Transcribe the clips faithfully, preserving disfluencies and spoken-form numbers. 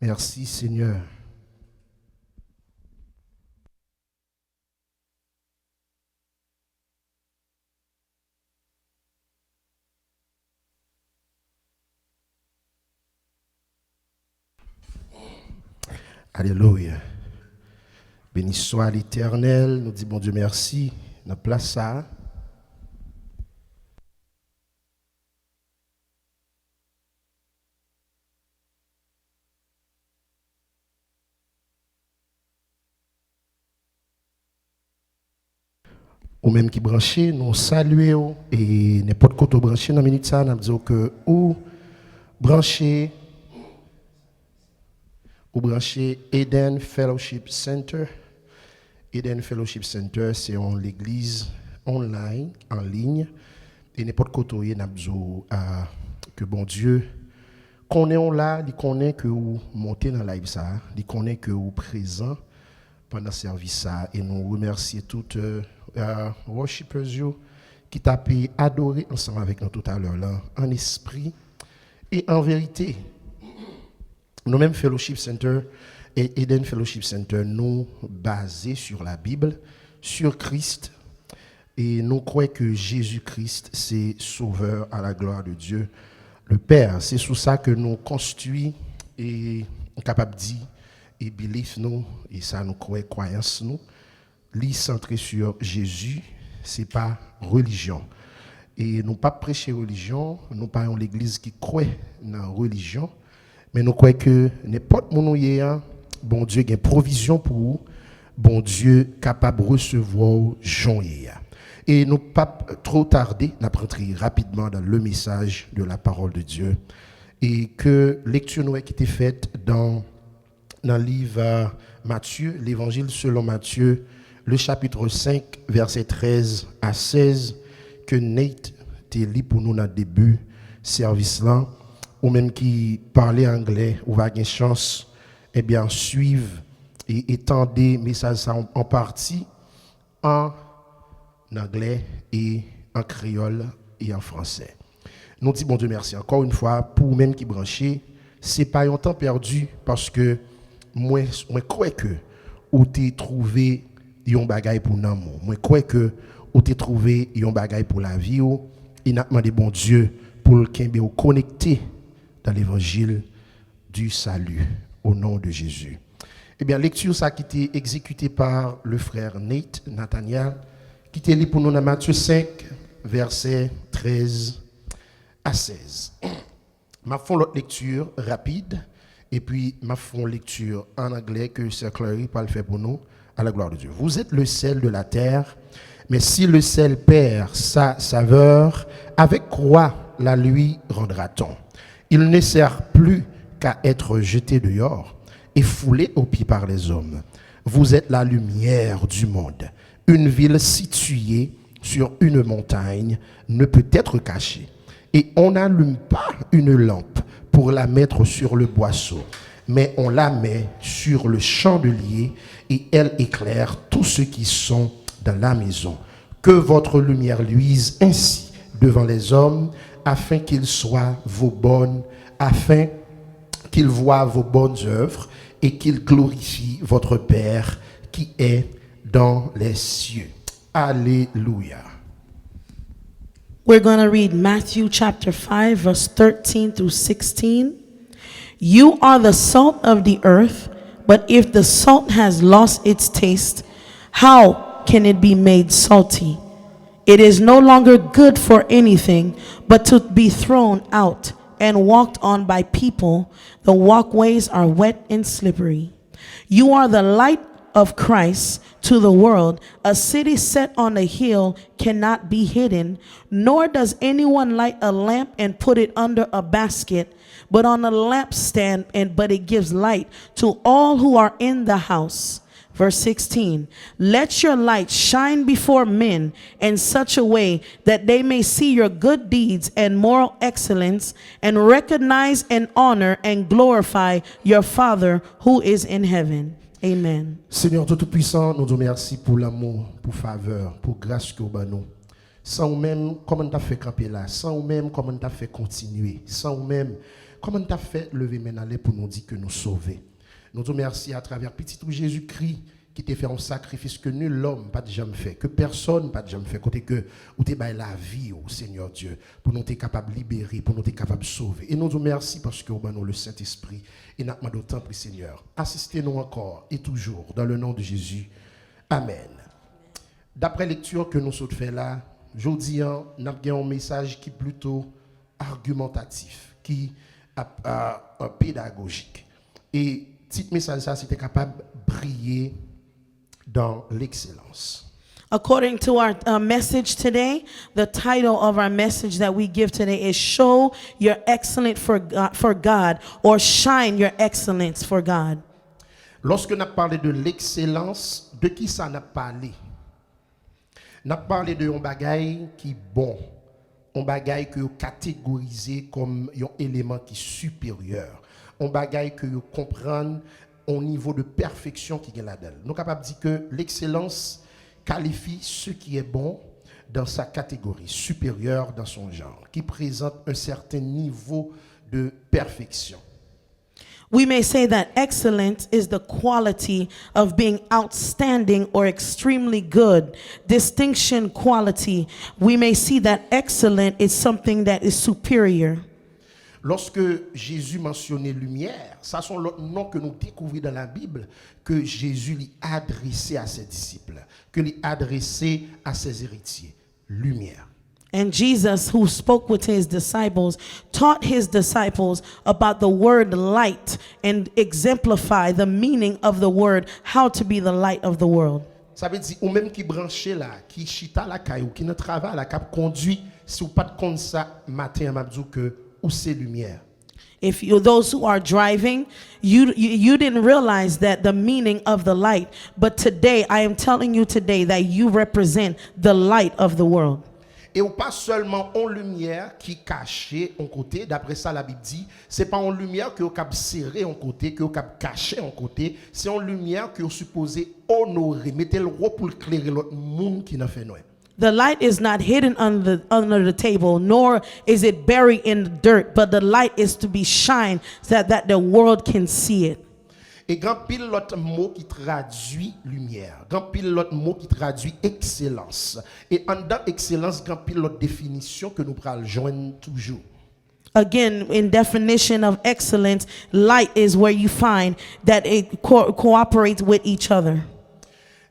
Merci, Seigneur. Alelouya. Beni swa Letènèl. Nou di Bondye mèsi nan plas sa a. Ou menm ki branche, nou salye w. E nenpòt kote w branche nan minit sa a, n ap di w ke ou branche, ou branche Eden Fellowship Center. Eden Fellowship Center se yon legliz online, an liy. E nenpòt kote w ye, n ap di w, ah, ke Bondye konnen w la, li konnen ke w monte nan live sa a, li konnen ke w prezan pandan sèvis sa a. E nou remèsye tout, euh, euh, worshipers yo ki t ap adore ansanm avèk nou toutalè la, an espri e an verite. Nou menm Fellowship Center, e Eden Fellowship Center, nou baze sur la Bible, sur Christ, e nou kwè ke Jezi Kris se Sauveur à la gloire de Dieu le Père. Se sou sa ke nou konstwi, e nou kapab di, e belief nou, e sa nou kwè, kwayans nou, li santre sur Jezi, se pa relijyon. E nou p ap preche relijyon, nou pa yon legliz ki kwè nan relijyon, men nou kwè ke nenpòt moun ou ye a, Bondye gen pwovizyon pou ou, Bondye kapab resevwa w jan w ye a. E nou p ap twò tade, n ap rantre rapidman dans le message de la parole de Dieu. E ke lekti nou wè ki te fèt dans nan liv, euh, Matye, Levanjil selon Matye, le chapitre cinq, vèsè trèz a sèz, ke Nate te li pou nou nan debi sèvis lan. Ou menm ki pale anglè, ou va gen chans, ebyen, swiv e, e tande mesaj sa an, an pati an anglè e an kreyòl e an fransè. Nou di Bondye mèsi ankò yon fwa pou ou menm ki branche. Se pa yon tan pèdi, paske mwen, mwen kwè ke ou te twouve yon bagay pou nanm ou. Mwen kwè ke ou te twouve yon bagay pou lavi w. E n ap mande Bondye pou l kenbe w konekte dans l'évangile du salut, au nom de Jésus. Ebyen, lekti sa ki te egzekite pa le frè Nate Nathaniel, ki te li pou nou nan Matye senk, vèsè trèz a sèz. M ap fè yon lòt lekti rapid, epi m ap fè yon lekti an anglè ke sè Clary pral fè pou nou, à la gloire de Dieu. Vous êtes le sel de la terre, mais si le sel perd sa saveur, avec quoi la lui rendra-t-on? Il ne sert plus qu'à être jeté dehors et foulé aux pieds par les hommes. Vous êtes la lumière du monde. Une ville située sur une montagne ne peut être cachée. Et on n'allume pas une lampe pour la mettre sur le boisseau, mais on la met sur le chandelier et elle éclaire tous ceux qui sont dans la maison. Que votre lumière luise ainsi devant les hommes, afin qu'ils soient vos bonnes, afin qu'ils voient vos bonnes œuvres et qu'ils glorifient votre Père qui est dans les cieux. Alléluia. We're going to read Matthew chapter five, verse thirteen through sixteen. You are the salt of the earth, but if the salt has lost its taste, how can it be made salty? It is no longer good for anything but to be thrown out and walked on by people. The walkways are wet and slippery. You are the light of Christ to the world. A city set on a hill cannot be hidden, nor does anyone light a lamp and put it under a basket, but on a lampstand, and but it gives light to all who are in the house. Verse sixteen. Let your light shine before men in such a way that they may see your good deeds and moral excellence and recognize and honor and glorify your Father who is in heaven. Amen. Senyè Tout Pwisan, nou di w mèsi pou lanmou, pou favè, pou gras ke w ban nou. San ou menm, kòman n t ap fè kanpe la? San ou menm, kòman n t ap fè kontinye? San ou menm, Kòman n t ap fè leve men n anlè pou nou di ke nou sove? Nou di w mèsi atravè Pitit ou Jezikri ki te fè yon sakrifis ke nul lòm pa t janm fè, ke pèsòn pa t janm fè, kote ke ou te bay lavi w, Senyè Dye, pou nou te kapab libere, pou nou te kapab sove. E nou di w mèsi paske w ban nou le Sentespri. E n ap mande w, tanpri, Senyè, asiste nou ankò e toujou, dans le nom de Jésus. Amèn. Daprè lekti ke nou sot fè la, jodi a, n ap gen yon mesaj ki plito agimantatif, ki ap, a, a, pedagojik. E tit mesaj sa, se te kapab briye dans l'excellence. According to our uh, message today, the title of our message that we give today is Show Your Excellence for God, for God or Shine Your Excellence for God. Lòske n ap pale de l'excellence, de ki sa n ap pale? N ap pale de yon bagay ki bon, yon bagay ke yo kategorize kòm yon eleman ki siperyè, yon bagay ke yo konprann, yon nivo de pèfeksyon ki gen ladan l. Nou kapab di ke l'excellence qualifie ce qui est bon dans sa catégorie, supérieur dans son genre, qui présente un certain niveau de perfection. We may say that excellence is the quality of being outstanding or extremely good. Distinction quality. We may see that excellent is something that is superior. Lòske Jezi mansyone limyè, sa se yon lòt non ke nou dekouvri dans la Bible ke Jezi li adrese a ses disciples, ke li adrese a ses héritiers. Limyè. And Jesus, who spoke with his disciples, taught his disciples about the word light and exemplify the meaning of the word, how to be the light of the world. Sa vle di, ou menm ki branche la, ki chita lakay ou, ki nan travay la, k ap kondui, si w pa t konn sa, maten an, m ap di w ke ou se limyè. If you, those who are driving, you, you you didn't realize that the meaning of the light, but today I am telling you today that you represent the light of the world. E ou pa sèlman yon limyè ki kache yon kote, daprè sa Labib di, se pa yon limyè ke yo kab sere yon kote, ke yo kab kache yon kote, se yon limyè ke yo sipoze onore, mete l wo pou l klere lòt moun ki nan fènwè. The light is not hidden under, under the table, nor is it buried in the dirt, but the light is to be shined so that, that the world can see it. E gen anpil lòt mo ki tradui limyè, gen anpil lòt mo ki tradui ekselans. E anndan ekselans, gen anpil lòt definisyon ke nou pral jwenn toujou. Again, in definition of excellence, light is where you find that it co- cooperates with each other.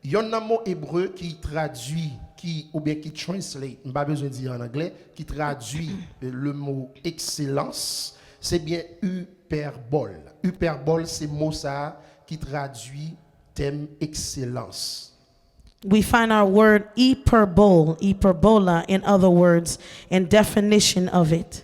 Yonn nan mo ebre ki tradui, ki, oubyen ki translate, m pa bezwen di an anglè, ki tradui eh, le mo excellence, se byen hyperbole. Hyperbole, se mo sa a ki tradui tèm ekselans. We find our word hyperbole, hyperbola, in other words, and definition of it.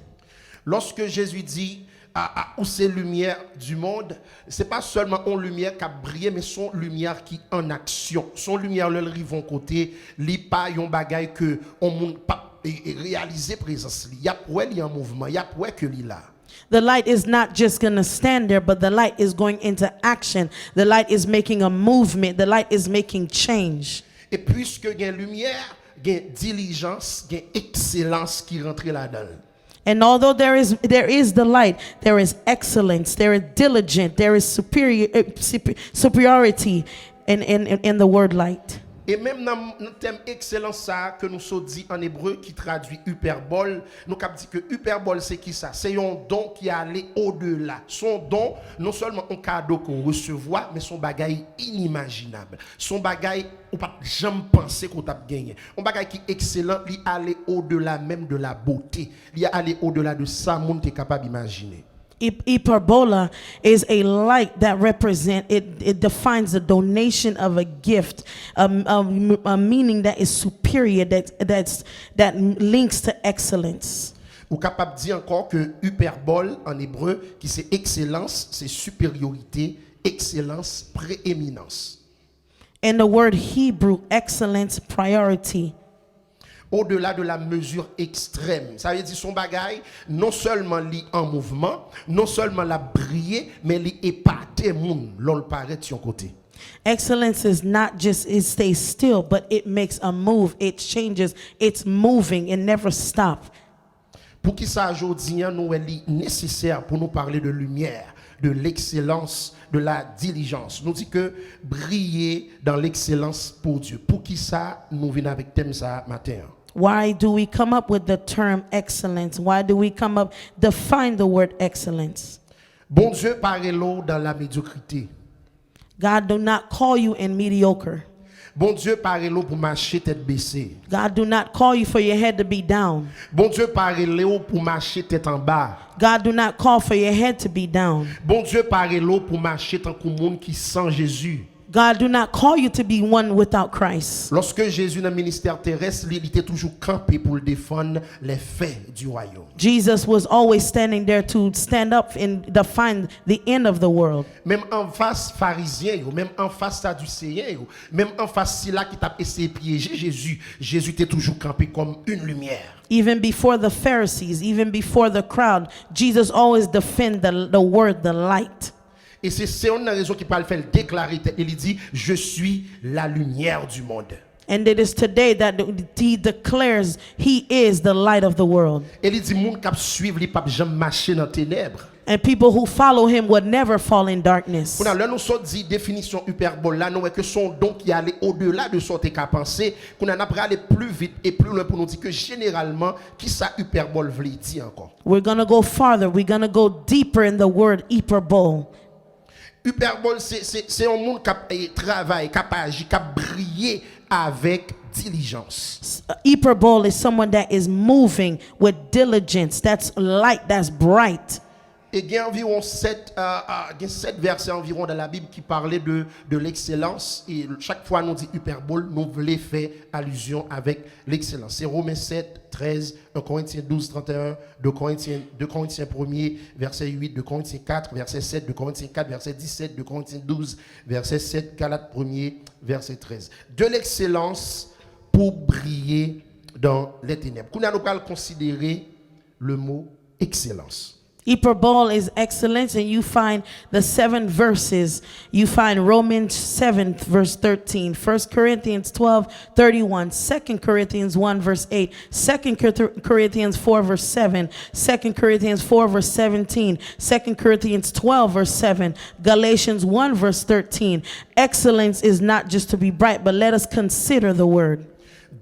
Lòske Jezi di, a, a, ou se limyè du monde, se pa sèlman yon limyè k ap briye, men se yon limyè ki an aksyon. Se yon limyè lè l rive yon kote, li pa yon bagay ke yon moun p ap e, e, reyalize prezans li. Y ap wè li an mouvman, y ap wè ke li la. The light is not just going to stand there, but the light is going into action. The light is making a movement. The light is making change. E piske gen limyè, gen dilijans, gen ekselans ki rantre ladan l. And although there is there is the light, there is excellence, there is diligent, there is superior uh, super, superiority in, in, in, in the word light. E menm nan, nan tèm ekselans sa a ke nou sot di an ebre ki tradui hyperbole, nou kab di ke hyperbole se kisa? Se yon don ki ale odela. Se yon don, non sèlman yon kado ke w resevwa, men se yon bagay inimajinab. Se yon bagay ou pa t janm panse ke w t ap genyen. Yon bagay ki ekselan, li ale odela menm de la beauté. Li ale odela de sa moun te kapab imajine. Hyperbola is a light that represent it, it defines the donation of a gift, a, a, a meaning that is superior, that that's that links to excellence. Ou kapab di ankò ke hyperbole an ebre, ki se ekselans, se siperyorite, ekselans, preeminans. In the word Hebrew, excellence, priority. Au-delà de la mesure extrême. Sa vle di se yon bagay, non sèlman li an mouvman, non sèlman l ap briye, men li epate moun lè w l parèt yon kote. Excellence is not just it stays still, but it makes a move, it changes, it's moving, it never stops. Poukisa jodi a nou wè li nesesè pou nou pale de limyè, de l'excellence, de la diligence? Nou di ke briller dans l'excellence pour Dieu. Poukisa nou vin avèk tèm sa a maten an? Why do we come up with the term excellence? Why do we come up define the word excellence? Bondye pa rele w dans la médiocrité. God do not call you in mediocre. Bondye pa rele w pou mache tèt bese. God do not call you for your head to be down. Bondye pa rele w pou mache tèt anba. God do not call for your head to be down. Bondye pa rele w pou mache tankou moun ki san Jezi. God do not call you to be one without Christ. Lòske Jezi nan ministè terès li, li te toujou kanpe pou l defann les faits du royaume. Jesus was always standing there to stand up and define the end of the world. Menm anfas farizyen yo, menm anfas sadiseyen yo, menm anfas sila ki t ap eseye pyeje Jezi, Jezi te toujou kanpe kòm une lumière. Even before the Pharisees, even before the crowd, Jesus always defend the, the word, the light. E se se youn nan rezon ki pral fè l deklare tèt li, li di, Je suis la lumière du monde. And it is today that he declares he is the light of the world. E li di, Moun k ap swiv li p ap janm mache nan tenèb. And people who follow him would never fall in darkness. Kounye a, lè nou sot di definisyon ipèbòl la, nou wè ke se yon don ki ale odela de sa w te ka panse. Kounye a, n ap prale pli vit e pli lwen pou nou di ke jeneralman, kisa ipèbòl vle di ankò? We're going to go farther. We're going to go deeper in the word hyperbole. Ipèbòl, se, se, se yon moun k ap eh, travay, k ap aji, k ap briye avèk dilijans. S- Hyperbole is someone that is moving with diligence. That's light, that's bright. E gen anviwon sèt, ah, ah, gen sèt vèsè anviwon nan Labib ki pale de, de l'excellence. E chak fwa nou di ipèbòl, nou vle fè alizyon avèk l'excellence. Se Romen sèt, trèz, un Corinthiens douze, trente et un, deux Corinthiens, deux Corinthiens premier, verset huit, deux Corinthiens quatre, verset sept, deux Corinthiens quatre, verset dix-sept, deux Corinthiens douze, verset sept, Galates premier, verset treize. De l'excellence pour briller dans les ténèbres. Kounye a nou pral konsidere le mot excellence. Hyperbole is excellence, and you find the seven verses. You find Romans seven, verse thirteen, First Corinthians twelve, thirty-one, Second Corinthians one, verse eight, Second Cor- Corinthians four, verse seven, Second Corinthians four, verse seventeen, Second Corinthians twelve, verse seven, Galatians one, verse thirteen. Excellence is not just to be bright, but let us consider the word.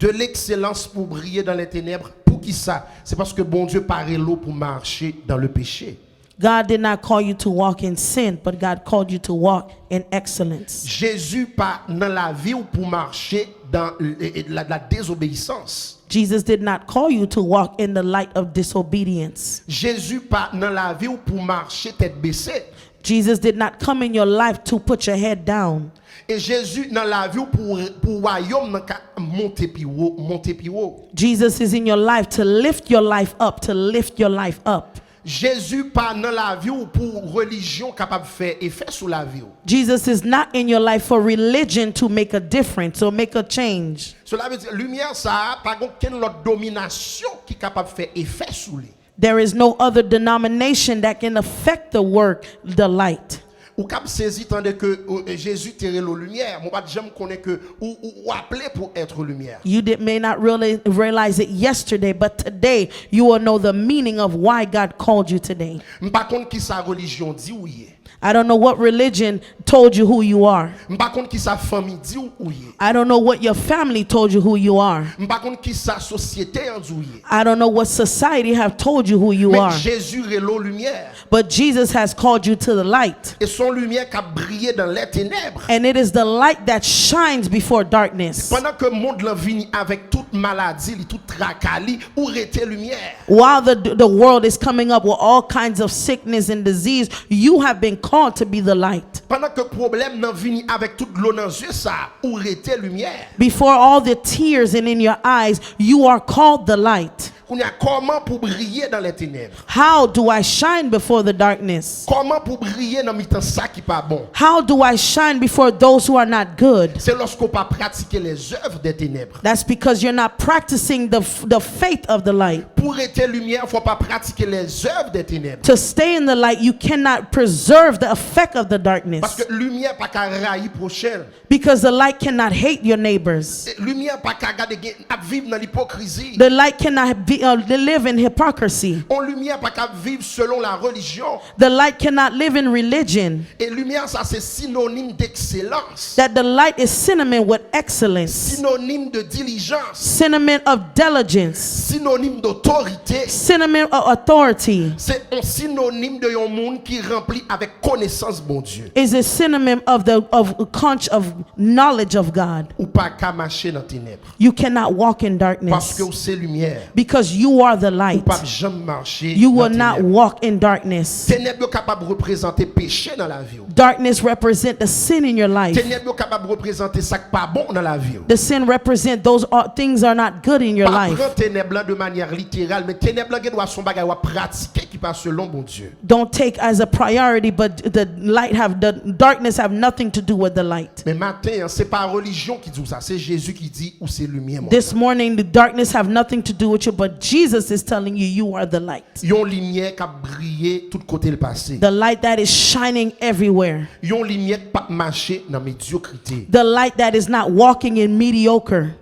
De l'excellence pour briller dans les ténèbres. Poukisa? Se paske Bondye pa rele w pou mache dans le péché. God did not call you to walk in sin, but God called you to walk in excellence. Jezi pa nan lavi w pou mache dans eh, eh, la, la désobéissance. Jesus did not call you to walk in the light of disobedience. Jezi pa nan lavi w pou mache tèt bese. Jesus did not come in your life to put your head down. E Jezi nan lavi w pou, pou wayòm nan ka monte pi wo, monte pi wo. Jesus is in your life to lift your life up, to lift your life up. Jezi pa nan lavi w pou relijyon kapab fè efè sou lavi w. Jesus is not in your life for religion to make a difference or make a change. Sela vle di, limyè sa a pa gen okenn lòt dominasyon ki kapab fè efè sou li. There is no other denomination that can affect the work, the light. Ou kab sezi tande ke euh, Jezi te rele w limyè, men w pa t janm konnen ke ou, ou, ou aple pou être lumière. You did, may not really realize it yesterday, but today you will know the meaning of why God called you today. M pa konn kisa relijyon di ou ye. I don't know what religion told you who you are. M pa konn kisa fanmi di w ou ye. I don't know what your family told you who you are. M pa konn kisa sosyete an di w ye. I don't know what society have told you who you Men are. Jezi rele w limyè. But Jesus has called you to the light. E se yon limyè k ap briye dans les ténèbres. And it is the light that shines before darkness. Pandan ke mond lan vini avèk tout maladi li, tout traka li, ou rete limyè. While the, the world is coming up with all kinds of sickness and disease, you have been called to be the light. Pandan ke pwoblèm nan vini avèk tout dlo nan zye sa, ou rete limyè. Before all the tears and in your eyes, you are called the light. Kounye a, kòman pou briye dans les ténèbres? How do I shine before the darkness? Kòman pou briye nan mitan sa ki pa bon? How do I shine before those who are not good? Se lòske w pa pratike les œuvres des ténèbres. That's because you're not practicing the, f- the faith of the light. Pou rete limyè, fò w pa pratike les œuvres des ténèbres. To stay in the light, you cannot preserve the effect of the darkness. Paske limyè pa ka rayi pwochen l. Because the light cannot hate your neighbors. Limyè pa ka gade gen ap viv nan lipokrizi. The light cannot be uh, they live in hypocrisy. On limyè pa ka viv selon la religion. The light cannot live in religion. E limyè sa se sinonim d'excellence. That the light is synonym with excellence, Sinonim de diligence. Synonym of diligence, Sinonim d'autorité. Synonym of authority. Se yon sinonim de yon moun ki ranpli avèk konesans Bondye. Is a synonym of the of conch of knowledge of God. Ou pa ka mache nan tenèb. You cannot walk in Paske darkness ou se limyè. Because you are the Ou light. Pap janm mache You will nan not tenèb. Walk in darkness. Tenèb yo kapab reprezante peche nan lavi w. Darkness represent the sin in your life. Tenèb yo kapab reprezante sa k pa bon nan lavi w. The sin represent those are, things are not good in your Pa life. Pran tenèb lan de manyè literal, men tenèb lan gen dwa se yon bagay w ap pratike ki pa selon Bondye. Don't take as a priority, but the light have the darkness have nothing to do with the light. Men maten an, se pa relijyon ki di w sa, se Jezi ki di ou se limyè mond. This morning, the darkness have nothing to do with you, but Jesus is telling you you are the light. Yon limyè k ap briye tout kote l pase. The light that is shining everywhere. Yon limyè k p ap mache nan medyokrite. The light that is not walking in mediocre.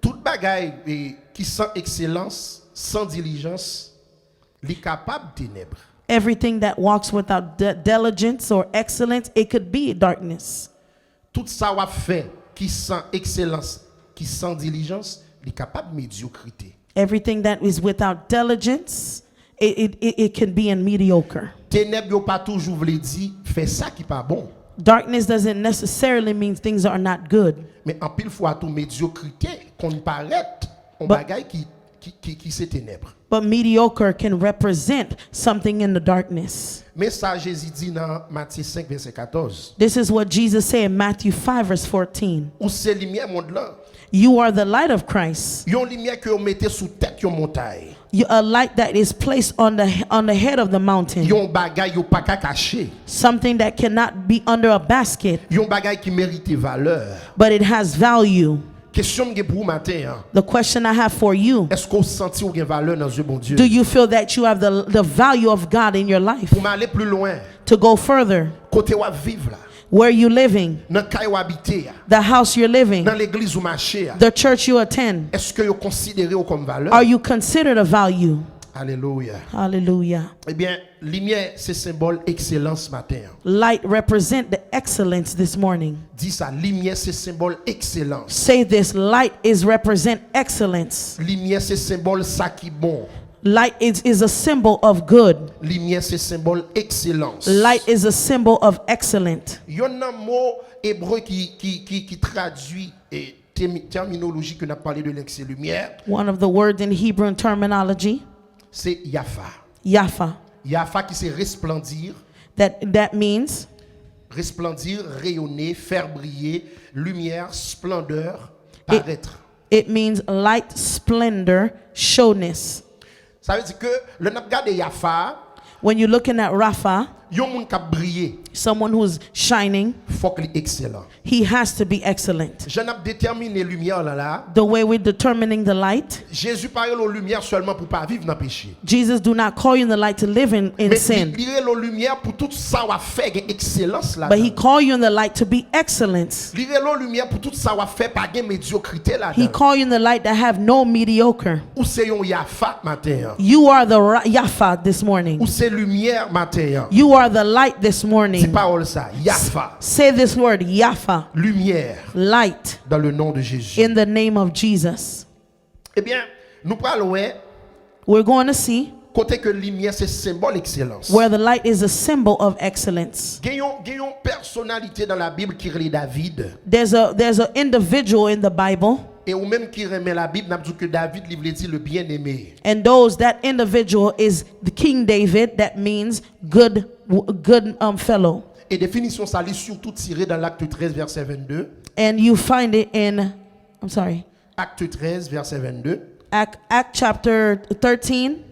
Tout bagay eh, ki san ekselans, san dilijans, li kapab tenèb. Everything that walks without di- diligence or excellence, it could be darkness. Tout sa w ap fè ki san ekselans, ki san dilijans, li kapab medyokrite. Everything that is without diligence, it, it, it, it can be in mediocre. Tenèb yo pa toujou vle di fè sa ki pa bon. Darkness doesn't necessarily mean things are not good. Men anpil fwa tou medyokrite konn parèt yon But- bagay ki, ki, ki, ki se tenèb. But mediocre can represent something in the darkness. Men sa Jezi di nan Matye senk vèsè katòz. This is what Jesus said in Matthew five, verse fourteen. Ou se limyè mond lan. You are the light of Christ. Yon limyè ke yo mete sou tèt yon montay. You, a light that is placed on the on the head of the mountain. Yon bagay yo pa ka kache. Something that cannot be under a basket, Yon bagay ki merite valè. But it has value. Kesyon m gen pou ou maten an. The question I have for you, Èske w santi w gen valè nan zye Bondye? Do you feel that you have the, the value of God in your life? Pou m ale pli lwen, To go further, kote w ap viv la, where you living, nan kay w abite a, the house you're living, nan legliz ou mache a, the church you attend, èske yo konsidere w kòm valè? Are you considered a value? Alelouya. Hallelujah. Ebyen, limyè se senbòl ekselans maten an. Light represent the excellence this morning. Di sa, limyè se senbòl ekselans. Say this, light is represent excellence. Limyè se senbòl sa ki bon. Light is, is a symbol of good. Limyè se senbòl ekselans. Light is a symbol of excellent. Yonn nan mo ebre ki, ki, ki, ki tradui e tèmi- tèminoloji ke n ap pale de lèk se limyè, One of the words in Hebrew terminology, se yafa. Yafa. Yafa ki se resplandir, That that means resplandir, rayonner, faire briller, lumière, splendeur, paraître. It means light, splendor, showness. Sa vle di ke lè n ap gade yafa, When you're looking at Rapha, yon moun k ap briye, someone who's shining, fòk li ekselan. He has to be excellent. Jan n ap detèmine limyè lan la, The way we're determining the light, Jezi pa rele w limyè sèlman pou pa viv nan peche. Jesus do not call you in the light to live in, in Men sin, li rele w limyè pou tout sa w ap fè gen ekselans but he ladan. call you in the light to be excellent. Li rele w limyè pou tout sa w ap fè pa gen medyokrite He ladan. call you in the light that have no mediocre. Ou se yon yafa maten an. You are the ra- Yafa this morning. Ou se limyè maten an. You are the light this Di morning. Pawòl sa, yafa, Say this word, Yafa, limyè, light, dans le nom de Jésus. In the name of Jesus. Ebyen, nou pral wè We're going to see kote ke limyè se senbòl ekselans. Where the light is a symbol of excellence. Gen yon, gen yon pèsonalite nan Labib ki rele David. There's a there's an individual in the Bible, E ou menm ki renmen Labib, n ap di w ke David, li vle di le bien-aimé. And those that individual is the King David, that means good, good um, fellow. E definisyon sa, li sitou tire dans l'Acte treize, verset vingt-deux. And you find it in, I'm sorry, Acte treize, verset vingt-deux. Act, Act chapter thirteen.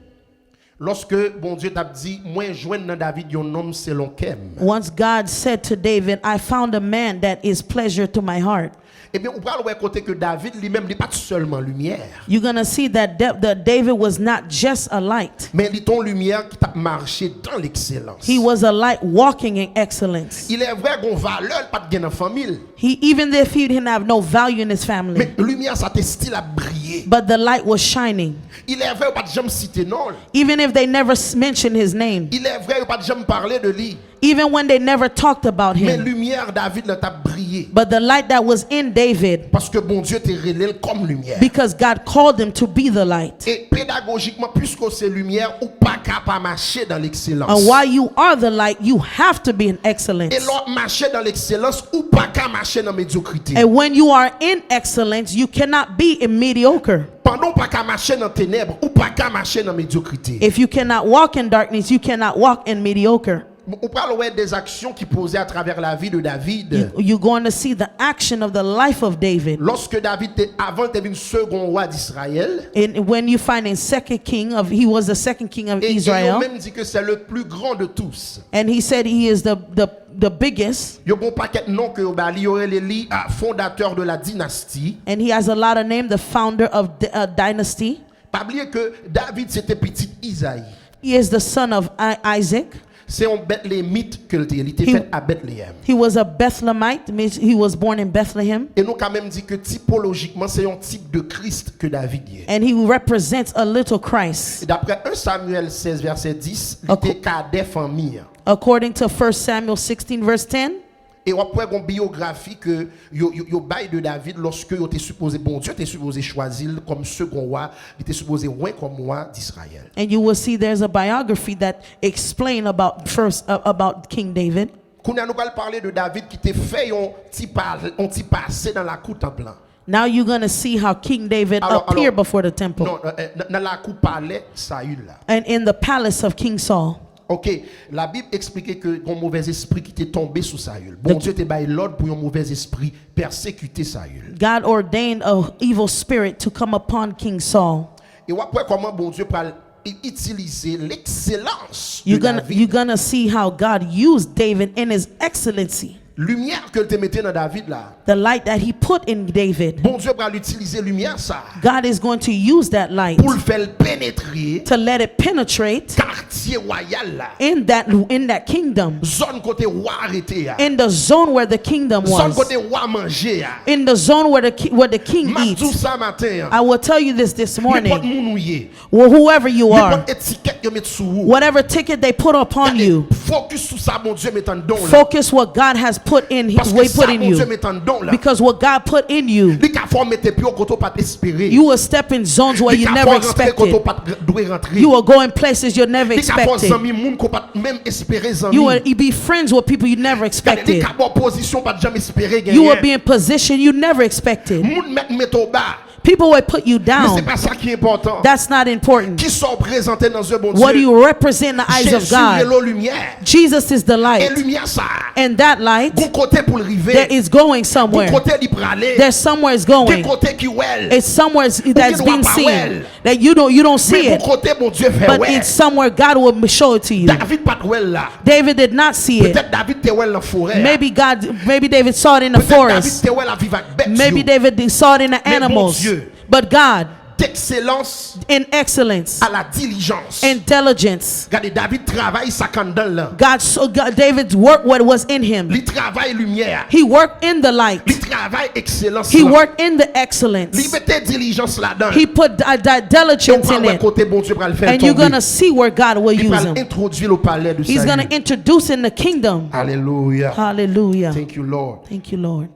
Lòske Bondye t ap di, mwen jwenn nan David yon nonm selon kè m. Once God said to David, I found a man that is pleasure to my heart. Ebyen, ou pral wè kote ke David li menm, li pa t sèlman limyè. You're going to see that, Da- that David was not just a light, Men li t on limyè ki t ap mache dan lekselans. He was a light walking in excellence. Ilè vrè, gon valè l pa t gen nan fanmi l. He, even if he didn't have no value in his family, Men limyè sa te still ap briye. But the light was shining. Ilè vrè, yo pa t janm site non l. Even if they never s- mentioned his name, Ilè vrè, yo pa t janm pale de li. Even when they never talked about Men him. Limyè David lan t ap briye. But the light that was in David, Paske Bondye te rele l kòm limyè. Because God called him to be the light. E pedagojikman, piske w se limyè, ou pa ka pa mache dan lekselans. And while you are the light, you have to be in excellence. E lè w ap mache dan lekselans, ou pa ka mache nan medyokrite. And when you are in excellence, you cannot be in mediocre. Pandan w pa ka mache nan tenèb, ou pa ka mache nan medyokrite. If you cannot walk in darkness, you cannot walk in mediocre. Ou pral wè de aksyon ki poze atravè lavi de David. You, you're going to see the action of the life of David. Lòske David te, avan l te vin segon wa Disrayèl. And when you find in Second King of, he was the second king of E, e yo Israel. Menm di ke c'est le plus grand de tous. And he said he is the, the, the biggest. Yo gon pakèt non ke yo ba li, yo rele li ah, fondateur de la dynastie. And he has a lot of name, the founder of the uh, dynasty. Pa bliye ke David se te pitit Izayi. He is the son of I- Isaac. Se yon Betleyemit ke l te ye. Li te He- fèt a Betleyèm. He was a Bethlehemite, means he was born in Bethlehem. E nou ka menm di ke tipolojikman, se yon tip de Kris ke David ye. And he represents a little Christ. Daprè en Samyèl sèz vèsè dis, li Ako- te kadè fanmi an. According to First Samuel sixteen, verse ten, E w ap wè gon biyografi ke yo, yo, yo bay de David lòske yo te sipoze, Bondye te sipoze chwazi l kòm segon wa, li te sipoze wen kòm wa Disrayèl. and you will see there's a biography that explain about first uh, about King David. Kounye a nou pral pale de David ki te fè yon ti pa, yon ti pase nan lakou tanp lan. Now you're going to see how King David Alò, appeared alò, before the temple Non, nan, nan, nan lakou palè Sayil la. and in the palace of King Saul. Ok, Labib eksplike ke yon movèzespri ki te tonbe sou Sayil. Bondye te bay lòd pou yon movèzespri pèsekite Sayil. God ordained a evil spirit to come upon King Saul. E w ap wè kòman Bondye pral i- itilize lekselans de You're gonna, David. You're gonna see how God used David in his excellency. Limyè ke l te mete nan David la. The light that he put in David, Bondye pral itilize limyè sa God is going to use that light pou l fè l penetre to let it penetrate katye wayal la. in that in that kingdom, Zòn kote wa rete a. In the zone where the kingdom Zòn was, kote wa manje a. In the zone where the ki- where the king M ap di w eats. Sa maten an. I will tell you this this Nenpòt morning. Moun ou ye. Well, whoever you are, Nenpòt etikèt yo met sou ou. Whatever ticket they put upon you, Focus sou sa Bondye met anndan w la. Focus what God has put in, Paske we put sa in you. Bondye met anndan w la. Because what God put in you, Li ka fè w mete pye w kote w pa t espere. You will step in zones where Li you ka never fè w rantre kote w expected. Pa t dwe rantre. You will go in places you never Li ka fè w expected. Zanmi moun ke w pa t menm espere zanmi. You will be friends with people you never Gade, li expected. Ka ba w pozisyon w pa t janm espere genyen. You will be in position you never expected. Moun mèt mete w ba. People will put you Men se down. Pa sa ki enpòtan. That's not important. Kisa w prezante nan zye Bondye? What do you represent in the eyes of God? Jezi rele w limyè. Jesus is the E light. Limyè sa. And that light, Gon kote pou l rive. There is going somewhere. Gon kote li prale. There's somewhere it's going. Gon kote ki wè l. It's somewhere that's being seen. That you don't, you don't see it. Men gon kote Bondye fè wè. But it's somewhere God will show it to you. David pa t wè l la. David did not see it. Petèt David te wè l nan forè a. Maybe God, maybe David saw it in the Petèt David forest. Te wè l ap viv ak bèt yo. Maybe David saw it in the animals. Men Bondye, But God, d'excellence in excellence, à la diligence. In diligence. Gade, David travay sa k anndan l lan. God, so God, David's work what was in him. Li travay limyè a. He worked in the light. Li travay ekselans He lan. Worked in the excellence. Li mete dilijans ladan l. He put uh, that diligence in it. Kote Bondye pral fè l And you're tonbe. Going to see where God will use him. Li pral entwodui l o palè de Sayil. He's going to introduce in the kingdom. Alelouya. Hallelujah. Thank you, Lord. Thank you, Lord.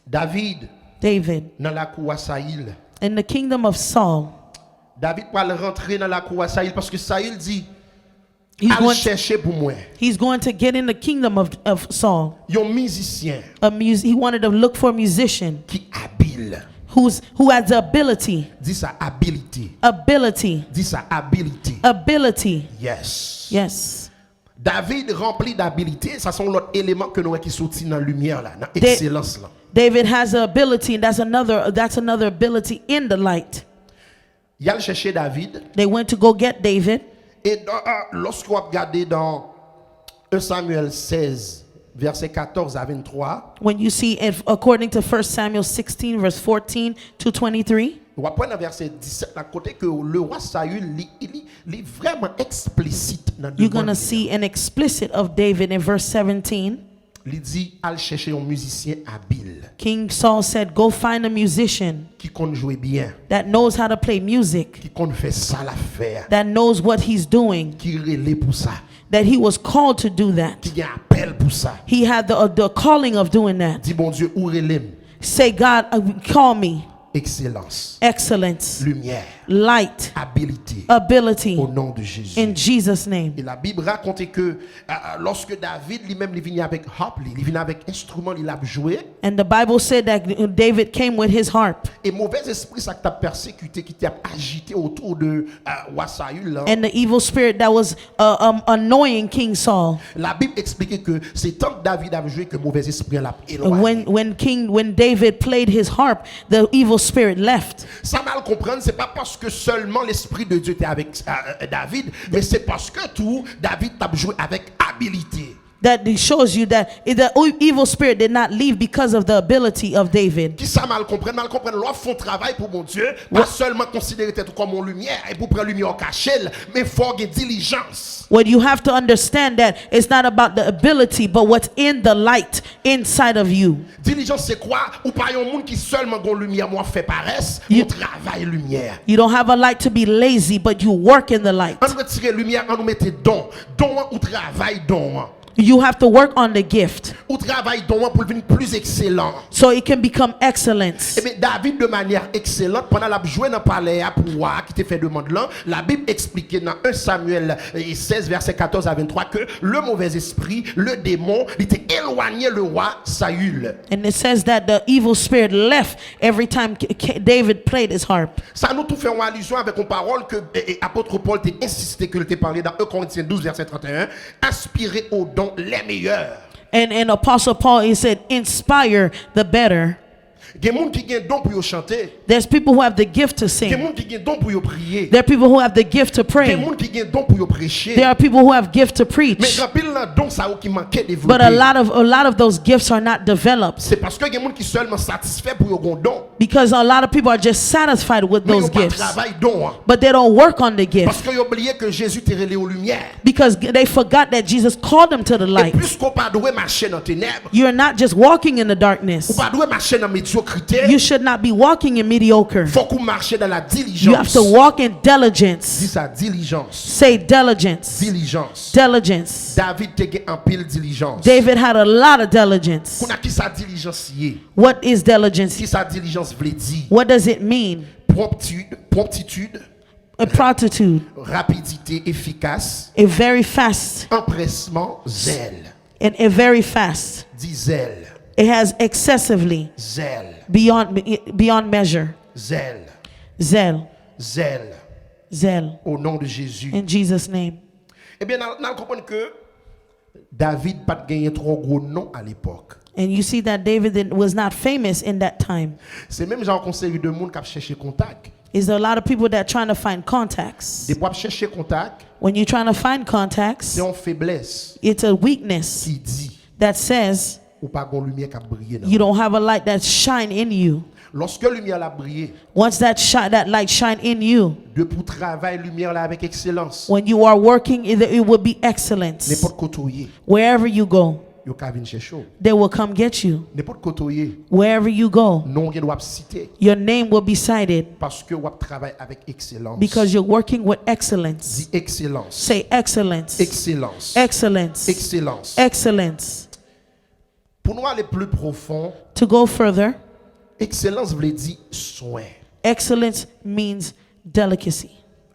David, David, nan lakou wa Sayil. In the kingdom of Saul. David pral rantre nan lakou wa Sayil paske Sayil di, al chèche pou mwen. He's going to get in the kingdom of, of Saul. Yon mizisyen. A mus- he wanted to look for a musician. Ki abil. Who's, who has the ability. Di sa, ability. Ability. Di sa, ability. Ability. Yes. Yes. David ranpli d'abilité, sa se yon lòt eleman ke nou wè ki soti nan limyè la, nan ekselans lan. David has the ability, and that's another, that's another ability in the light. Y al chèche David. They went to go get David. E dan, ah, lòske w ap gade dan un Samuel seize, Vèsè katòz a venntwa. When you see, if, according to First Samuel sixteen, verse fourteen to twenty-three, W ap wè nan vèsè disèt la, kote ke le wa Sayil, li, li, li vrèman eksplisit nan you're demann going to li. See an explicit of David in verse seventeen. Li di, al chèche yon mizisyen abil, King Saul said, "Go find a musician ki konn jwe byen, that knows how to play music, ki konn fè sa l ap fè a, that knows what he's doing, ki rele pou sa, that he was called to do that. Ki gen apèl pou sa. He had the, uh, the calling of doing that. Di, Bondye, ou rele m. Say, "God, uh, call me." Ekselans, Excellence, limyè, light, abilite, ability, o non de Jezi. In Jesus' name. E Labib rakonte ke, euh, lòske David li menm li vini avèk harp li, li vini avèk enstriman li l ap jwe. And the Bible said that David came with his harp. E movèz espri sa k t ap pèsekite, ki t ap ajite otou de, euh, wa Sayil lan. And the evil spirit that was, uh, um, annoying King Saul. Labib eksplike ke se tan David ap jwe ke movèz espri an l ap elwanye. When, when King, when David played his harp, the evil spirit left. Sa m al konprann, se pa paske sèlman lespri de Dye te avèk, euh, euh, David, men se paske tou David t ap jwe avèk abilite. That shows you that the evil spirit did not leave because of the ability of David. Kisa m al konprann? M al konprann lè w ap fè yon travay pou Bondye, pa sèlman konsidere tèt ou kòm yon limyè epi w pran limyè w kache l, men fò w gen dilijans. What you have to understand that it's not about the ability, but what's in the light inside of you. Dilijans se kwa? Ou pa yon moun ki sèlman gen yon limyè men w ap fè parès, ou travay limyè. You don't have a light to be lazy, but you work in the light. Ann retire limyè, ann nou mete don. Don an, ou travay don an. You have to work on the gift Ou travay don an pou l vin plis ekselan. So it can become excellence. Ebyen, David, de manyè ekselant, pandan l ap jwe nan palè a pou wa a ki te fè demann lan, Labib eksplike nan en Samyèl, eh, sèz, vèsè katòz a venntwa, ke le movèzespri, le demon, li te elwanye le wa Sayil. And it says that the evil spirit left every time K- K- David played his harp. Sa nou tou fè yon alizyon avèk yon pawòl ke, eh, eh, apot Pòl te ensiste ke l te pale nan en Korentyen douz, vèsè trannteyen, aspirez aux dons les meilleurs. And, and Apostle Paul, he said, "Inspire the better." Gen moun ki gen don pou yo chante. There's people who have the gift to Gen sing. Moun ki gen don pou yo priye. There are people who have the gift to Gen pray. Moun ki gen don pou yo preche. There are people who have gift to Men preach. Gen anpil nan don sa yo ki manke But a devlope. Lot of a lot of those gifts are not developed Se paske gen moun ki sèlman satisfè pou yo gen don. Because a lot of people are just satisfied with Men those yo pa gifts, travay don an. But they don't work on the gift. Paske yo bliye ke Jezi te rele yo limyè. Because they forgot that Jesus called them to the E light. Piske w pa dwe mache nan tenèb, You're not just walking in the ou darkness. Pa dwe mache nan medyokrite. You should not be walking in mediocre. Fòk ou mache nan la You have dilijans. To walk in diligence. Di sa, dilijans. Say diligence. Dilijans. Diligence. David te gen anpil dilijans. David had a lot of diligence. Kounye a, kisa dilijans ye? What is diligence? Kisa dilijans vle di? What does it mean? Pwonptid, pwonptitid. A promptitude. Rapidite, efikas. A very fast. Anprèsman, zèl. And a very fast. Di zèl. It has excessively. Zèl. Beyond, beyond measure. Zèl. Zèl. Zèl. Zèl. O non de Jezi. In Jesus' name. Ebyen, n al, n al konprann ke David pa t genyen twò gwo non alepòk. And you see that David didn't- was not famous in that time. Se menm jan ak yon seri de moun k ap chèche kontak. Is a lot of people that trying to find contacts. Depi w ap chèche kontak, When you're trying to find contacts, se yon feblès it's a weakness ki di that says ou pa gen yon limyè k ap briye nan you don't have a light that's shine in you. Lòske limyè la briye, Once that shi- that light shine in you, depi w travay limyè la avèk ekselans, when you are working, it, it will be excellence. Nenpòt kote w ye, Wherever you go, yo ka vin chèche w. They will come get you. Nenpòt kote w ye, Wherever you go, non w gen dwa ap site. Your name will be cited Paske w ap travay avèk ekselans. Because you're working with excellence. Di ekselans. Say excellence. Ekselans. Excellence. Ekselans. Excellence. Pou nou ale pli pwofon, To go further, ekselans vle di swen. Excellence means delicacy.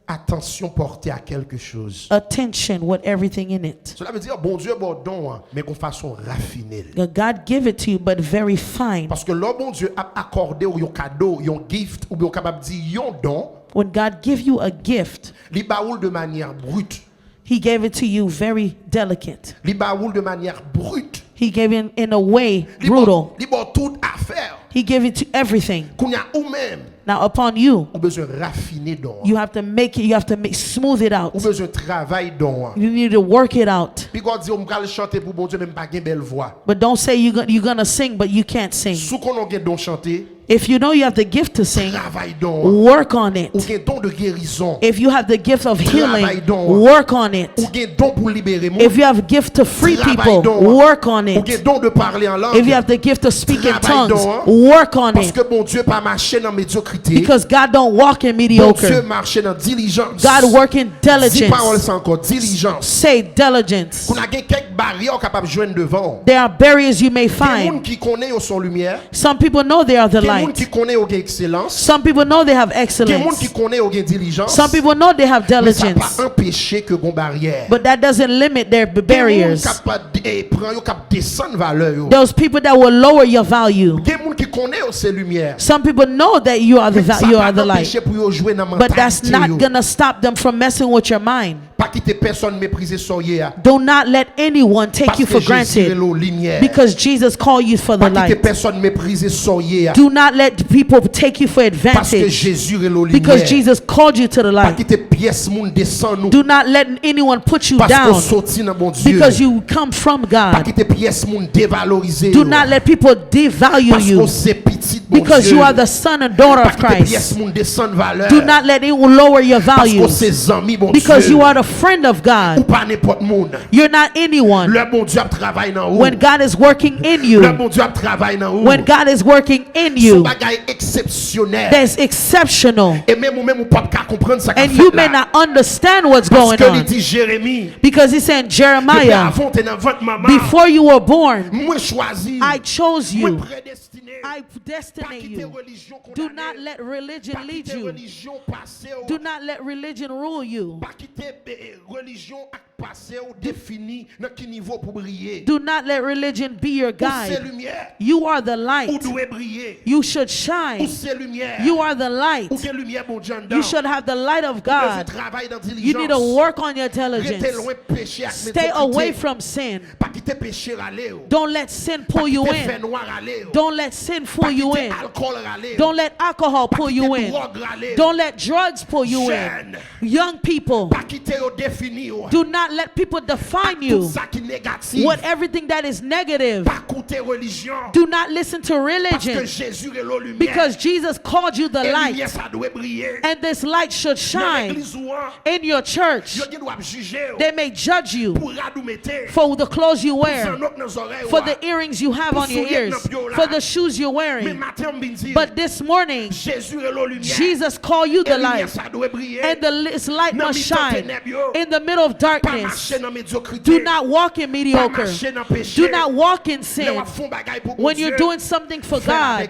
Attention portée à quelque chose. Attention with everything in it. Cela veut dire, Bondye ba w don an, men yon fason rafine l. God give it to you, but very fine. Paske lè Bondye ap akòde w yon kado, yon gift, oubyen w kapab di yon don, When God give you a gift, li ba ou l de manyè brit. He gave it to you very delicate. Li ba ou l de manyè brit. He gave it in a way Li ba w- brutal. Li ba w tout afè. He gave it to everything. Kounye a ou menm, Now upon you, ou bezwen rafine don you an. Have to make it, you have to make, smooth it out. Ou bezwen travay don an. You need to work it out. Piga w di, "M pral chante pou Bondye, men m pa gen bèl vwa." But don't say you're, go- you're gonna sing, but you can't sing. Si w konnen w gen don chante, If you know you have the gift to sing, travay don an. Work on it. Ou gen don de gerizon. If you have the gift of healing, Travay don an. Work on it. Ou gen don pou libere moun. If you have gift to free Travay people, don an. Work on Ou gen it. Don de pale an lang. If you have the gift of speaking Travay tongues, don an. Work on it. Paske Bondye pa mache nan medyokrite. Because God don't walk in Bondye mediocre. Mache nan dilijans. God work in Di pawòl diligence. Sa ankò, dilijans. Say diligence. Kounye a gen kèk baryè w kapab jwenn devan w. There are barriers you may Gen moun find. Ki konnen yo se yon limyè. Some people know they are the Gen moun light. Ki konnen yo gen ekselans. Some people know they have Gen moun ki excellence. Konnen yo gen dilijans. Some people know they have Men sa pa diligence. Anpeche ke gon baryè. But that doesn't limit their b- Gen moun barriers. K ap de- pran yo k ap desann valè yo. Those people that will lower your value. Gen moun ki konnen yo se limyè. Some people know that you are the Men sa va- you pa are the light. Anpeche pou yo jwe nan But that's mantalite not yo. Gonna stop them from messing with your mind. Pa kite pèsonn meprize sa w ye a. Do not let anyone take you Paske for Jezi rele granted w limyè. Because Jesus called you for the Pa kite light. Pèsonn meprize sa w ye a. Do not let people take you for Paske advantage Jezi rele w limyè. Because Jesus called you to the Pa light. Kite pyès moun desann ou. Do not let anyone put you Paske w down soti nan Bondye. Because you come from Pa God. Kite pyès moun devalorize Do w. not let people devalue Paske w you se pitit Bondye. Because you are the son and daughter of Pa kite pyès Christ. Moun desann valè. Do not let anyone lower your Paske w values se zanmi Bondye. Because you are the friend of Ou God. Pa nenpòt moun. You're not anyone. Lè Bondye ap travay nan ou. When God is working in you, Lè Bondye ap travay nan ou. When God is working in Se yon you, bagay eksepsyonèl. That's exceptional. E menm ou menm ou p ap ka konprann sa k ap And you fèt may la. Not understand what's going Paske li on. Di Jeremi. Because he's saying, Depi Jeremiah, avan w te nan vant manman. Before you were born, Mwen chwazi. I chose Mwen you. Predestine. I Pa destiny kite you. Religion Do kondane. Not let religion Pa lead kite you. Religion pase w. Do not let religion rule you. Pa kite eh, religion ak pase w defini nan ki nivo pou briye. Do not let religion be your guide. Ou se limyè. You are the light. Ou dwe briye. You should shine. Ou se limyè. You are the light. Ou gen limyè Bondye anndan. You should have the light of God. Ou bezwen travay nan dilijans. You need to work on your diligence. Rete lwen peche ak Stay away medyokite. From sin. Pa kite peche rale w. Don't let sin pull you in. Pa kite fè nwa rale w. Don't let sin pull you in. Pa kite alkòl rale w. Don't let alcohol pull you in. Pa kite dwòg rale w. Don't let drugs pull you in. Jèn. Young people, pa kite yo defini w. Do not let people define you. Ak tout sa ki negatif. With everything that is negative. Pa koute relijyon. Do not listen to religion. Paske Jezi rele w limyè. Because Jesus called you the light. E limyè sa dwe briye. And this light should shine. Nan legliz ou an. In your church. Yo gen dwa ap jije w. They may judge you. Pou rad ou mete. For the clothes you wear. Pou zanno k nan zòrèy ou a. For the earrings you have on your ears. Pou soulye k nan pye w la. For the shoes you're wearing. Men maten an m vin di w. But this morning, Jezi rele w limyè. Jesus call you the light. E limyè sa dwe briye. And the, this light must shine. Nan mitan tenèb yo. In the middle of darkness. Pa mache nan medyokrite. Do not walk in mediocre. Pa mache nan peche. Do not walk in sin. Lè w ap fè yon bagay pou Bondye, fè l avèk dilijans. When you're doing something for God,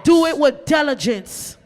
do it with diligence.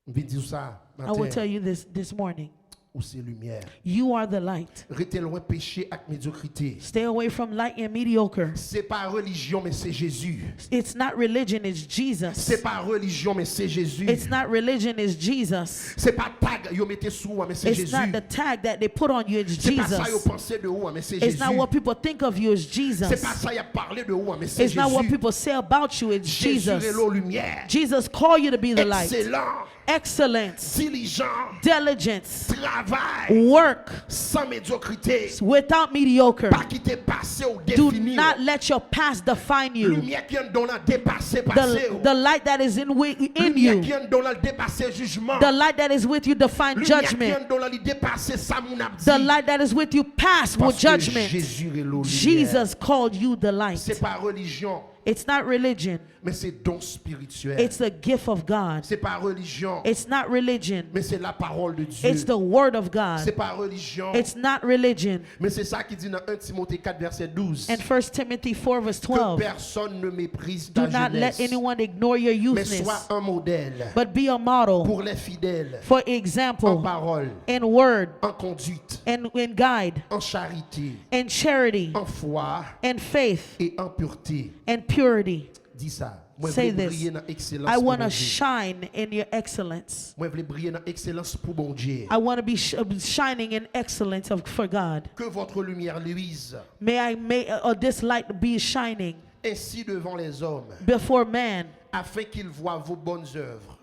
M vin di w sa maten. I will tell you this this morning. Ou se limyè. You are the light. Rete lwen peche ak medyokrite. Stay away from light and mediocre. Se pa relijyon, men se Jezi. It's not religion, it's Jesus. Se pa relijyon, men se Jezi. It's not religion, it's Jesus. Se pa tag yo mete sou ou a, men se Jezi. It's not the tag that they put on you, it's Jesus. Se pa sa yo panse de ou a, men se Jezi. It's not what people think of you, it's Jesus. Se pa sa y ap pale de ou a, men se Jezi. It's not what people say about you, it's Jesus. Jezi rele w limyè. Jesus call you to be the light. Ekselan. Excellence, diligent, diligence, travay, work, san medyokrite, without mediocre, pa kite pase w defini w. Do not let your past define you. Limyè ki anndan w lan depase pase w. The, the light that is in, wi- in you, limyè ki anndan w lan depase jijman. The light that is with you define judgment. Limyè ki anndan w lan li depase sa moun ap di. The light that is with you pass with judgment. Paske Jezi rele w limyè. Jesus called you the light. Se pa relijyon. It's not religion. Men se don espirityèl. It's the gift of God. Se pa relijyon. It's not religion. Men se lapawòl de Dye. It's the word of God. Se pa relijyon. It's not religion. Men se sa ki di nan en Timote kat vèsè douz. And First Timothy four verse twelve. Que personne ne méprise ta jeunesse. Do not let anyone ignore your youthness. Mais sois un modèle. But be a model. Pour les fidèles. For example. En parole. In word. En conduite. And in guide. En charité. In charity. En foi. In faith. Et en pureté. And purity. Di sa. Mwen vle briye nan ekselans pou Bondye. Say this. I want to shine in your excellence. Mwen vle briye nan ekselans pou Bondye. I want to be sh- uh, shining in excellence of, for God. Que votre lumière luise. May I, may uh, uh, this light be shining. Ainsi devant les hommes, before man, afin qu'ils voient vos bonnes œuvres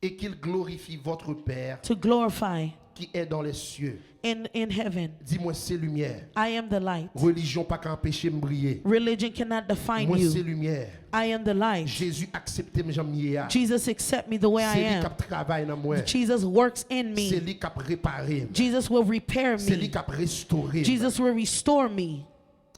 et qu'ils glorifient votre Père to glorify qui est dans les cieux. in, in heaven. Di, "Mwen se limyè." I am the light. Religion pa ka anpeche m briye. Religion cannot define Mwen se you. Limyè. I am the light. Jezi aksepte m jan m ye a. Jesus accept me the way I Se li k am. Ap travay nan mwen. Jesus works in Se me. Li k ap repare m. Jesus will repair Se li me. K Ap restore m. Jesus will restore me.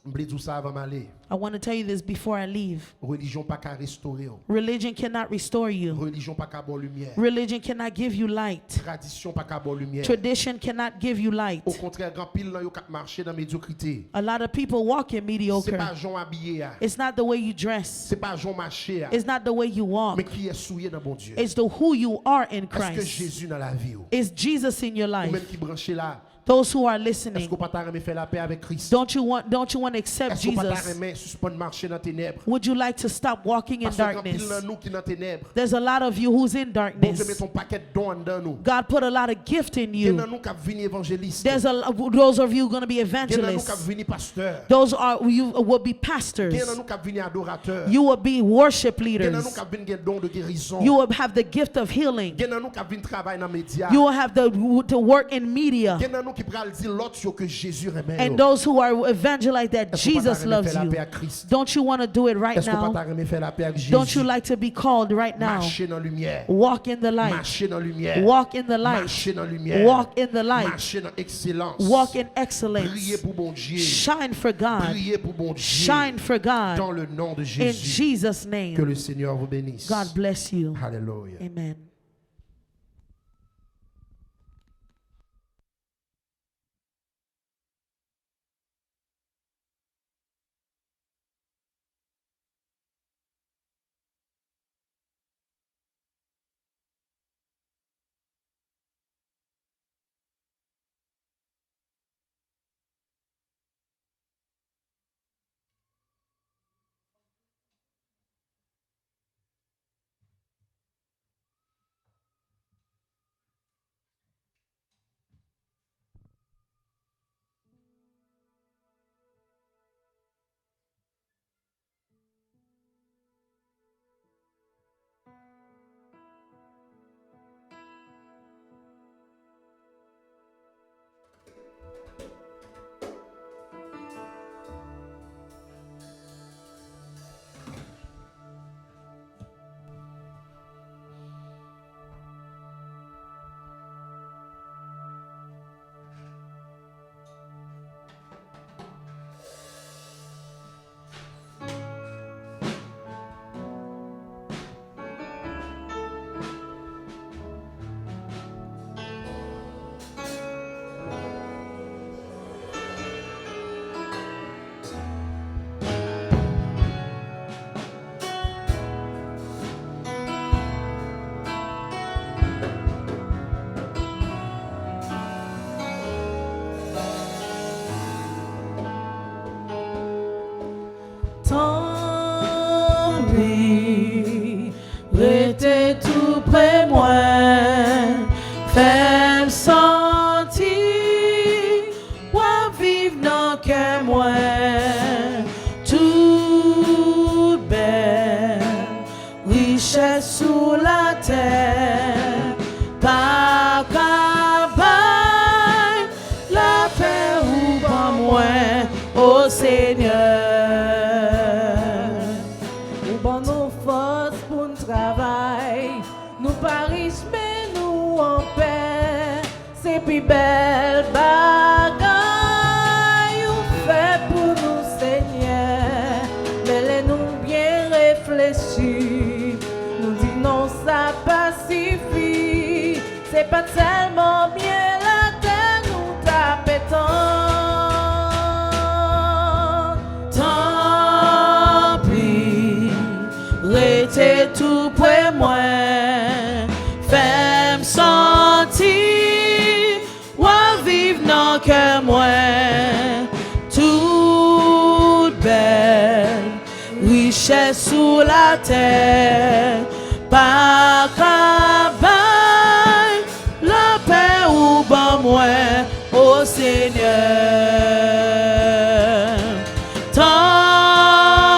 M vle di w sa avan m ale. I want to tell you this before I leave. Religion pa ka restore w. Religion cannot restore you. Religion pa ka ba w limyè. Religion cannot give you light. Tradisyon pa ka ba w limyè. Tradition cannot give you light. Okontrè, gen anpil nan yo k ap mache nan medyokrite. A lot of people walk in Se mediocre. Pa jan w abiye a. It's not the way you dress. Se pa jan w mache a. It's not the way you walk. Men kiyès ou ye nan Bondye. It's the who you are in Èske Christ. Jezi nan lavi w? Is Jesus in your Ou menm life? Ki branche la. Those who are listening, Èske w pa ta renmen fè lapè avèk Kris? Don't you want, don't you want to accept Èske w pa ta Jesus? Renmen sispann mache nan tenèb? Would you like to stop walking in Paske gen anpil darkness? Nan nou ki nan tenèb. There's a lot of you who's in Bondye mete darkness. Yon pakèt don anndan nou. God put a lot of gift in Gen nan you. Nou k ap vin evanjelis. There's a, those of you going to be Gen nan nou k ap evangelists. Vin pastè. Those are you will be pastors. Gen nan nou k ap vin adoratè. You will be worship Gen nan nou leaders. K ap vin gen don de gerizon. You will have the gift of healing. Gen nan nou k ap vin travay nan medya. You will have the to work in media. Gen nan nou ki pral di lòt yo ke Jezi renmen yo. And those who are evangelize that Èske w pa ta Jesus renmen loves fè lapè you. Ak Kris? Don't you want to do it right Èske w pa now? ta renmen fè lapè ak Jezi? Don't you like to be called right now? Mache nan limyè. Walk in the light. Mache nan limyè. Walk in the light. Mache nan limyè. Walk in the light. Mache nan ekselans. Walk in excellence. Briye pou Bondye. Shine for God. Briye pou Bondye. Shine for God. Dans le nom de In Jésus. Jesus' name. Que le Seigneur vous bénisse. God bless you. Hallelujah. Amen. Tanpri, rete tou pre mwen, fè m santi w ap viv nan kè mwen. Tout bèl richès sou latè pa ka bay lapè ou ban mwen, o Senyè. Ou ban nou fòs pou n travay. Nou pa rich, men nou anpè. Se pi bèl bagay ou fè pou nou, Senyè. Men lè nou byen reflechi, nou di non, sa pa sifi. Se pa t sèlman byen latè nou t ap etann. Tanpri, rete tou pre mwen, fè m santi w ap viv nan kè mwen. Tout bèl richès sou latè pa ka bay lapè ou ban mwen, o Senyè. Tan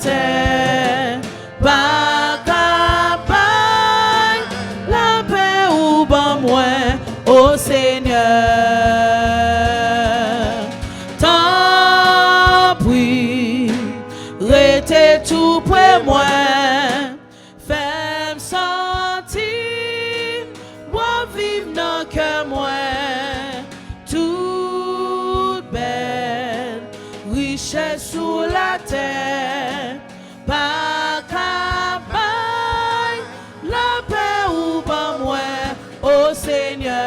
Tè pa ka bay lapè ou ban mwen, o Senyè. Tanpri, rete tou pre mwen, fè m santi w ap viv nan kè mwen. Tout bèl richès sou latè pa ka bay lapè ou ban mwen, o Senyè.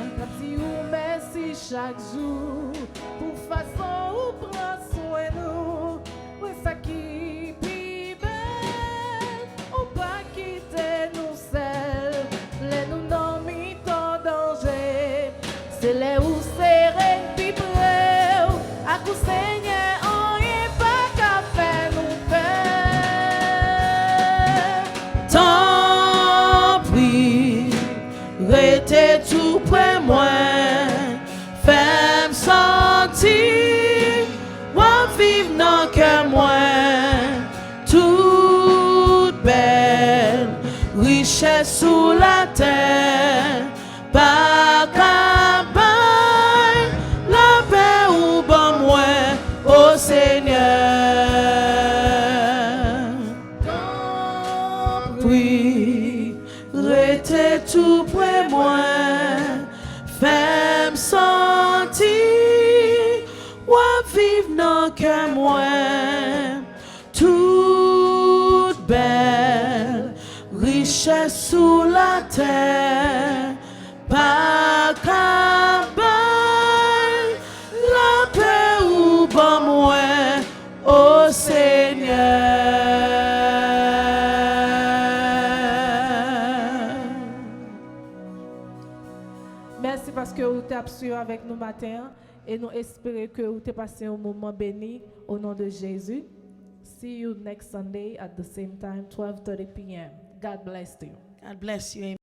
N ap di ou mèsi chak jou pou fason ou pran swen nou. Wi, sa ki pi bèl, ou pa kite nou sèl lè nou nan mitan danje. Se lè ou sere n pi pre w, ak ou Senyè anyen pa ka fè nou pè. Tanpri, rete tou pre mwen, fè m santi w ap viv nan kè mwen. Tout bèl richès sou latè pa ka bay lapè ou ban mwen, o Senyè. Tanpri, rete tou pre mwen, fè m santi w ap viv nan kè mwen. Tout bèl richès sou latè pa ka bay lapè ou ban mwen, o Senyè. Mèsi paske ou te ap swiv avèk nou maten an, e nou espere ke ou te pase yon moman beni, o non de Jezi. See you next Sunday at the same time, twelve thirty p m. God bless you. God bless you.